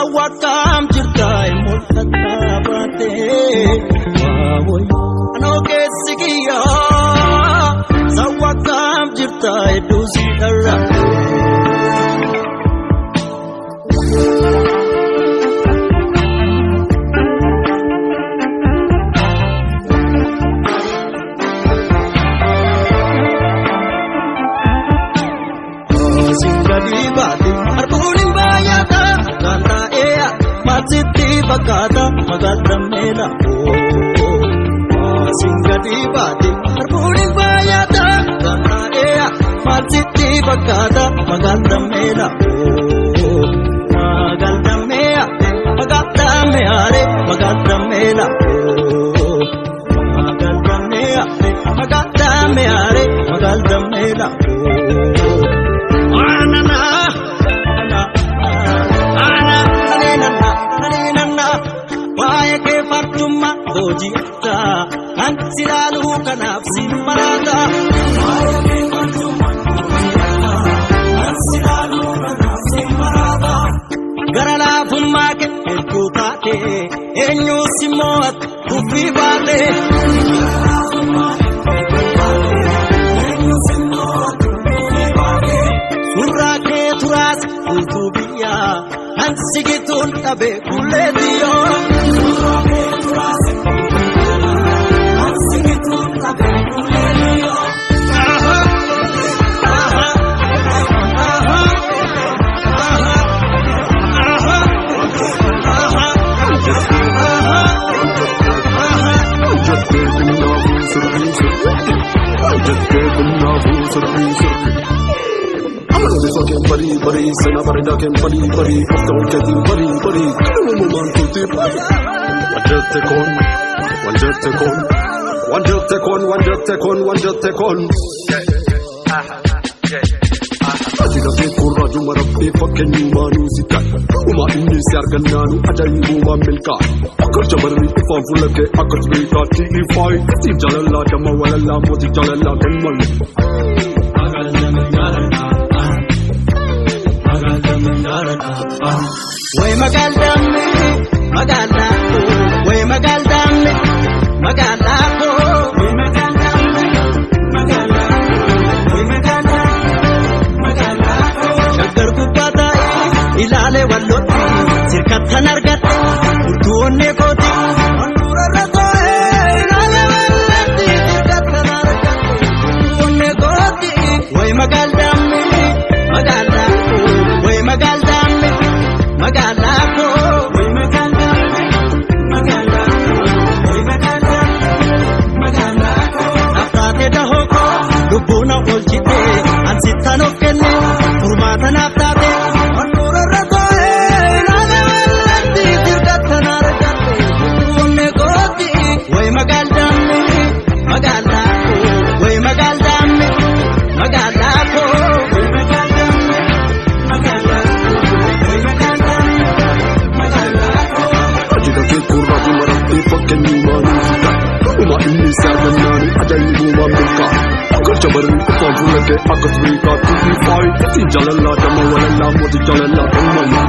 Sawwakkaam jirta mul'ataa baatee waawoi anoo keessi kiyyaa sawwakkaam jirta hedduu si dharra. Gadi baate arguun hin baay'ata kan taa'ee maasitti fakkaata magaaldameela. Siin gadi baate arguun hin baay'ata kan taa'ee maasitti fakkaata magaaldameela. Magaaldameea magaaldameare magaaldameela. Magaaldameea magaaldameare magaaldameela. Kan silaaluu kanaaf si maraata. Gara laafummaa kee hedduu taate eenyuus si mo'atu tuffii baate. Suuraa kee turaas guutuu biyyaa kan sigituun dhabe kullee diyyoo. Suuraa kee turaas. Bari sena barida ken bari bari afta bari bari kun wanjette kun wanjette kun wanjette kun wanjette kun Ajina ke kurra juma rabbi fakkenyu maanu sika Uma inni si argannaanu ajaa'ibumaan milkaa Akka jabarri ifaan fuula kee akka beekaa ti'ifaayi Siif jaalallaa damma walalaa mootii jaalallaa kennamu. Way magaaldamme magaalaa way magaaldamme magaalaa way magaaldamme magaalaa way magaaldamme magaalaa shaggar gubbaa taa'ee ilaalee wallotti sirkattan argatte furtuu onnee kooti handhuurarra taa'ee ilaalee wallotti sirkattan argatte furtuu onnee kooti way magaaldamme magaalaa way magaaldamme magaalaa way magaaldamme magaalaa way magaaldamme magaalaa naftaate dahoo koo lubbuun oolchite ansittan of kenne furmaata naaf taate handhuurarra taa'ee ilaalee wallotti sirkattan argatte furtuu onnee kooti way magaaldamme magaalaa way magaaldamme magaalaa way magaaldamme magaalaa way magaaldamme magaalaa. Ajina ke kurra juma rabbi fakkenyu maanu sika Uma inni si argannaanu ajaa'ibumaan milkaa Akka jabarri ifaan fuula kee akka beekaa ti'ifaayi Siif jaalallaa damma walalaa mootii jaalallaa kennamu.